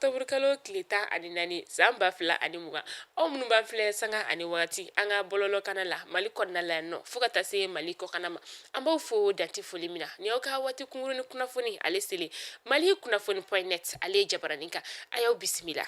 octobre kalo tile 14 san 2020. Aw minnu b'an filɛ sanga ani wagati an ka bɔlɔlɔkana la Mali kɔnɔna la yan nɔ, fo ka taa se Mali kɔkanna ma, an b'aw fo dan tɛ foli min na. Ni aw ka waati kunkurunnin kunnafoni ale selen Mali kunnafoni point net ale ye jabaranin kan, a y'aw bisimila.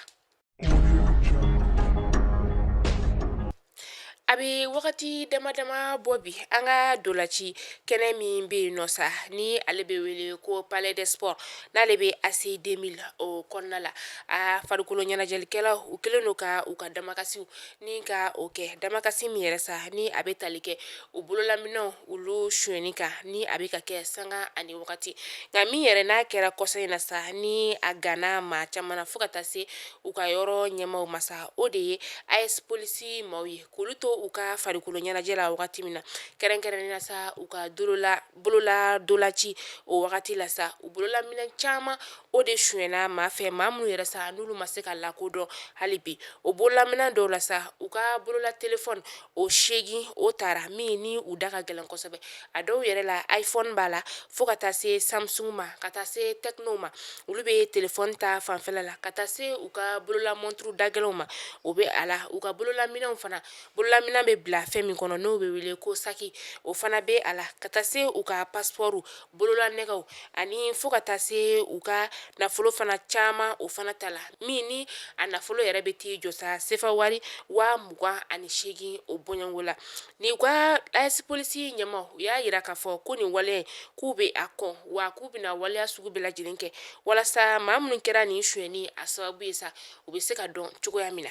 A bɛ wagati dama dama bɔ bi, an ka dolaci kɛnɛ min bɛ yen nɔ sa, ni ale bɛ wele ko Palais des Sports, n'ale bɛ ACI 2000 o kɔnɔna la, a farikolo ɲɛnajɛlikɛlaw u kɛlen don ka u ka damakasiw ni ka o kɛ. Damakasi min yɛrɛ sa, ni a bɛ tali kɛ u bololaminɛnw olu sonyɛni kan, ni a bɛ ka kɛ sanga ani wagati. Nka min yɛrɛ n'a kɛra kɔsa in na sa, ni a ganna maa caman na fo ka taa se u ka yɔrɔ ɲɛmaaw ma sa, o de ye AS polisi maaw ye, k'olu to u ka farikolo ɲɛnajɛ la wagati min na, kɛrɛnkɛrɛnnen na sa, u ka bolola dolaci o wagati la sa, u bololaminɛn caman o de sonyɛna maa fɛ, maa minnu yɛrɛ sa n'olu ma se ka lakodɔn hali bi. O bololaminɛn dɔw la sa, u ka bolola telefɔni o 8 o taara, min ni u da ka gɛlɛn kosɛbɛ. A dɔw yɛrɛ la iPhone b'a la, fo ka taa se Samsung ma, ka taa se Tecno ma, olu bɛ telefɔni ta fanfɛla la, ka taa se u ka bolola montre dagɛlɛnw ma, o bɛ a la. U ka bololaminɛnw fana, bololaminɛn bɛ bila fɛn min kɔnɔ n'o bɛ wele ko saki, o fana bɛ a la, ka taa se u ka passeport, bololanɛgɛw, ani fo ka taa se u ka nafolo fana caman, o fana ta la, min ni a nafolo yɛrɛ bɛ t'i jɔ sa sefa wari 28,000 o bɔɲɔgɔnko la. Ni u ka AS polisi ɲɛmaaw, u y'a jira k'a fɔ ko nin waleya in, k'u bɛ a kɔn, wa k'u bɛna waleya sugu bɛɛ lajɛlen kɛ walasa maa minnu kɛra nin sonyɛni a sababu ye sa, u bɛ se ka dɔn cogoya min na.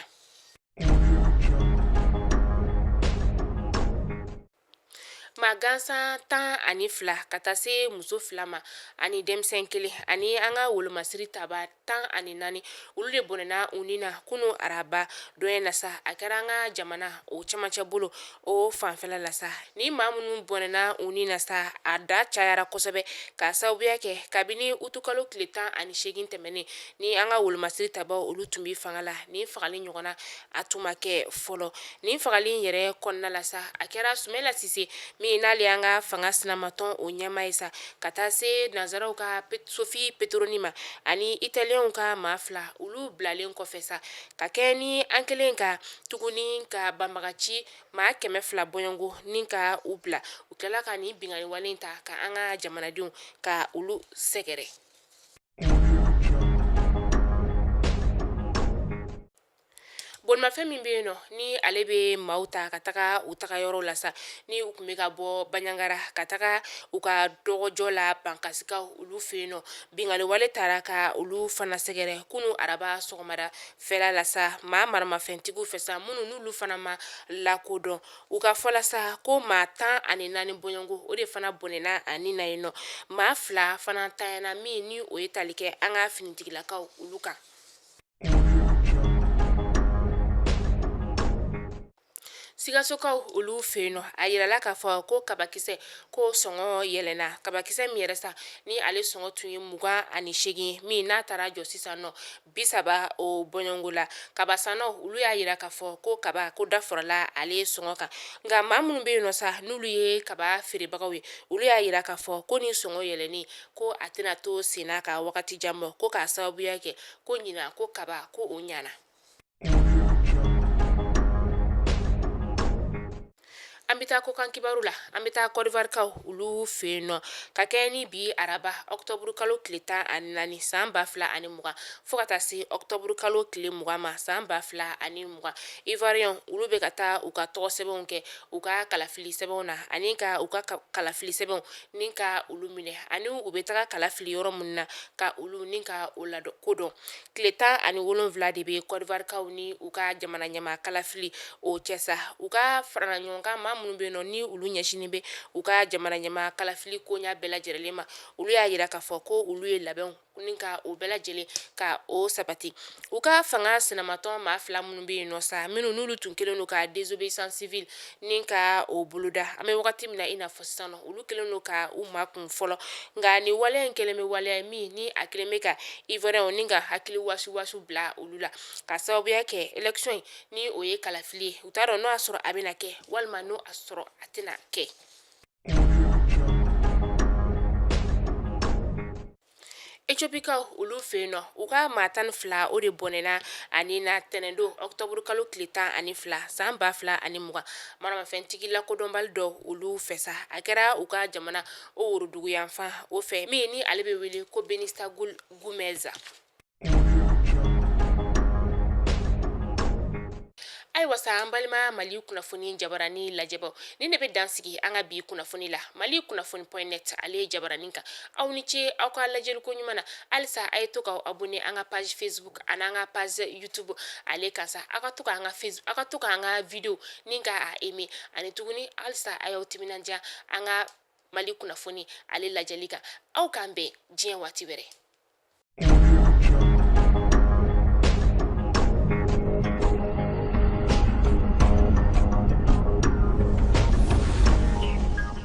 Maa gansan 12 ka taa se muso 2 ma ani denmisɛn 1 ani an ka wolomasiri taba 14, olu de bɔnɛna u ni na kunun araba don in na sa. A kɛra an ka jamana o cɛmancɛ bolo o fanfɛla la sa. Ni maa minnu bɔnɛna u ni na sa, a da cayara kosɛbɛ k'a sababuya kɛ kabini utukalo tile 18 tɛmɛnen ni an ka wolomasiri tabaw olu tun bɛ fanga la, nin fagali ɲɔgɔnna a tun ma kɛ fɔlɔ. Nin fagali in yɛrɛ kɔnɔna la sa, a kɛra Sumayila Sise min n'ale y'an ka fanga sinamatɔn o ɲɛmaa ye sa, ka taa se nansaraw ka Sofi Petroni ma ani italiyɛnw ka maa 2, olu bilalen kɔfɛ sa, ka kɛ ni an kɛlen ka tuguni ka banbagaci maa 200 bɔɲɔgɔnko ni ka u bila, u tilala ka nin binkanni wale in ta ka an ka jamanadenw ka olu sɛgɛrɛ. Bolimafɛn min bɛ yen nɔ ni ale bɛ maaw ta ka taga u taga yɔrɔ la sa, ni u tun bɛ ka bɔ Banjagara ka taga u ka dɔgɔjɔ la Bankasikaw olu fɛ yen nɔ, binkanni wale taara ka olu fana sɛgɛrɛ kunun araba sɔgɔmada fɛla la sa, maa maramafɛntigiw fɛ sa, minnu n'olu fana ma lakodɔn. U ka fɔ la sa ko maa 14 bɔɲɔgɔnko o de fana bɔnɛna a ni na yen nɔ, maa 2 fana tanyana, min ni o ye tali kɛ an ka finitigilakaw olu kan. Sikasokaw olu fɛ yen nɔ, a yirala k'a fɔ ko kabakisɛ ko sɔngɔ yɛlɛnna. Kabakisɛ min yɛrɛ sa ni ale sɔngɔ tun ye 28 min n'a taara jɔ sisan nɔ 30 o bɔɲɔgɔnko la. Kabasannaw olu y'a yira k'a fɔ ko kaba ko da farala ale sɔngɔ kan. Nka maa minnu bɛ yen nɔ sa n'olu ye kaba feerebagaw ye, olu y'a yira k'a fɔ ko nin sɔngɔ yɛlɛnni ko a tɛna to senna ka wagati jan bɔ, ko k'a sababuya kɛ ko ɲinan ko kaba ko o ɲana. An bɛ taa kɔkan kibaru la. An bɛ taa Côte d'Ivoire olu fɛ yen nɔ, ka kɛ ni bi araba octobre kalo tile 14 san 2020, fo ka taa se octobre kalo tile 20 ma san 2020. Ivoirien olu bɛ ka taa u ka tɔgɔ sɛbɛnw kɛ u ka kalafili sɛbɛnw na, ani ka u ka kalafili sɛbɛnw ni ka olu minɛ, ani u bɛ taga kalafili yɔrɔ minnu na ka olu ni ka o lakodɔn. Tile 17 de bɛ Côte d'Ivoirekaw ni u ka jamana ɲɛmaa kalafili o cɛ sa. U ka farala ɲɔgɔn kan maa minnu bɛ yen nɔ ni olu ɲɛsinnen bɛ u ka jamana ɲɛmaa kalafili koɲa bɛɛ lajɛlen ma, olu y'a yira k'a fɔ ko olu ye labɛnw ni ka o bɛɛ lajɛlen ka o sabati. U ka fanga sinamatɔn maa 2 minnu bɛ yen nɔ sa, minnu n'olu tun kɛlen don ka désobéissance civile ni ka o boloda, an bɛ wagati min na i n'a fɔ sisan nɔ, olu kɛlen don ka u makun fɔlɔ. Nka nin waleya in kɛlen bɛ waleya ye min ni a kɛlen bɛ ka Ivoirienw ni ka hakili wasuwasu bila olu la, ka sababuya kɛ élection in ni o ye kalafili ye, u t'a dɔn n'o y'a sɔrɔ a bɛna kɛ walima n'o a sɔrɔ a tɛna kɛ. Etiopikaw olu fɛ yen nɔ, u ka maa 12 o de bɔnɛna a ni na tɛnɛndon ɔkutɔburu kalo tile 12 san 2020, maramafɛntigi lakodɔnbali dɔ olu fɛ sa. A kɛra u ka jamana o woroduguyanfan o fɛ, min ni ale bɛ wele ko Benistagul Gumez. Ayiwa sa, an balima Mali kunnafoni jabarani lajɛbaw, nin de bɛ dan sigi an ka bi kunnafoni la Mali kunnafoni.net ale ye jabarani kan. Aw ni ce aw ka lajɛliko ɲuman na. Halisa a ye to k'aw abonné an ka page Facebook ani an ka page YouTube ale kan sa. Aw ka to k'an ka Facebook, aw ka to k'an ka video ni ka a aimer, ani tuguni halisa a y'aw timinandiya an ka Mali kunnafoni ale lajɛli kan. Aw k'an bɛn diɲɛ waati wɛrɛ.